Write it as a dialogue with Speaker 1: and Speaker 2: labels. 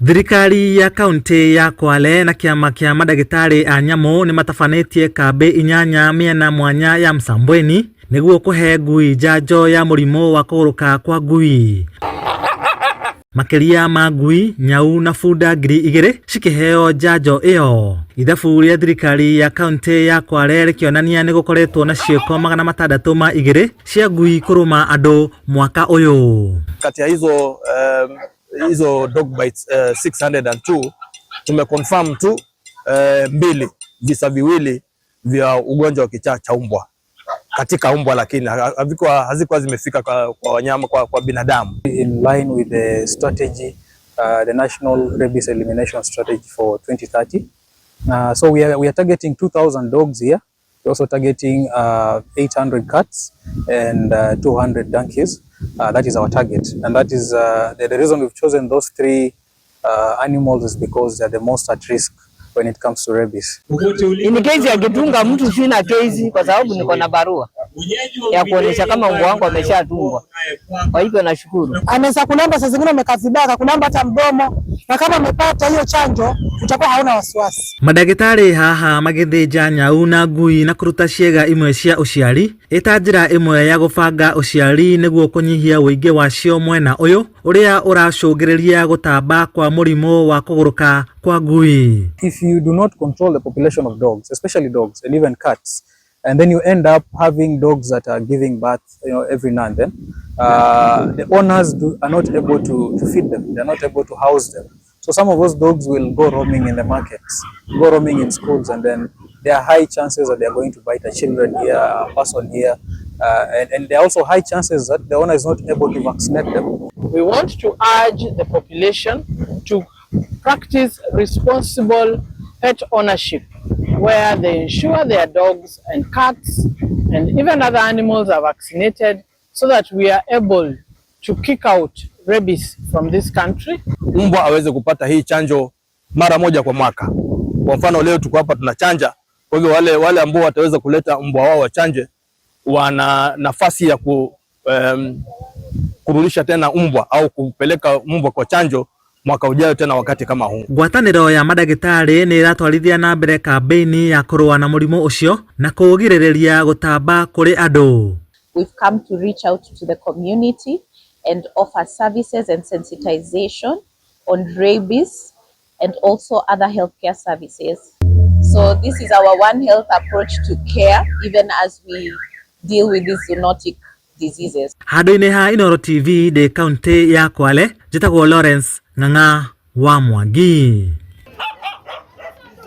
Speaker 1: Thirikari ya kaunti ya Kwale na kĩama kĩa mandagĩtarĩ a nyamũ nĩ matabanĩtie kambĩ 8 mĩena mwanya ya Msambweni nĩguo kũhe ngui njanjo ya mũrimũ wa kũgũrũka kwa ngui. Makĩria ma ngui, nyau na bunda 2000 cikĩheo njanjo ĩyo. Ithabu rĩa thirikari ya kaunti ya Kwale rĩkĩonania nĩ gũkoretwo na ciĩko 602 cia ngui kũrũma andũ mwaka ũyũ.
Speaker 2: Kati ya hizo dog bites 602 tumeconfirm tu 2 visa viwili vya ugonjwa wa kichaa cha mbwa katika mbwa, lakini hazikuwa zimefika kwa wanyama, kwa binadamu.
Speaker 3: In line with the strategy, the National Rabies Elimination Strategy for 2030. So we are targeting 2,000 dogs here. We're also targeting 800 cats and 200 donkeys. That is our target, and that is the reason we've chosen those three animals is because they're the most at risk when it comes to rabies.
Speaker 4: In case akidunga mtu sina kesi kwa sababu niko na barua ya kuonesha kama mbwa wangu ameshatungwa. Kwa hivyo nashukuru.
Speaker 5: Anaweza kulamba, saa zingine umekaa vibaya, kulamba hata mdomo, na kama umepata hiyo chanjo utakuwa hauna wasiwasi.
Speaker 1: Mandagĩtarĩ haha magĩthĩnja nyau na ngui na kũruta ciĩga imwe cia ũciari ĩta njĩra ĩmwe ya gũbanga ũciari nĩguo kũnyihia ũingĩ wacio mwena ũyũ ũrĩa ũracũngĩrĩria gũtamba kwa mũrimũ wa kũgũrũka kwa ngui.
Speaker 3: If you do not control the population of dogs, especially dogs and even cats, and then you end up having dogs that are giving birth every now and then, the owners are not able to feed them. They are not able to house them. So some of those dogs will go roaming in the markets, go roaming in schools, and then there are high chances that they are going to bite a children here, a person here, and there are also high chances that the owner is not able to vaccinate them.
Speaker 6: We want to urge the population to practice responsible pet ownership, where they ensure their dogs and cats and even other animals are vaccinated so that we are able to kick out rabies from this country.
Speaker 2: Mbwa aweze kupata hii chanjo mara moja kwa mwaka. Kwa mfano leo tuko hapa tunachanja, kwa hivyo wale ambao wataweza kuleta mbwa wao wachanje wana nafasi ya kurudisha tena mbwa au kupeleka mbwa kwa chanjo mwaka ujao tena wakati kama huu.
Speaker 1: Ngwatanĩro ya mandagĩtarĩ nĩ ĩratwarithia na mbere kambĩini ya kũrũa na mũrimũ ũcio na kũũgirĩrĩria gũtamba kũrĩ andũ.
Speaker 7: We've come to reach out to the community and offer services and sensitization on rabies and also other healthcare services. So this is our One Health approach to care, even as we deal with these zoonotic diseases.
Speaker 1: Handũ-inĩ ha Inooro TV ndĩ kaunti ya Kwale, njĩtagwo Lawrence Ng'ang'a wa Mwangi.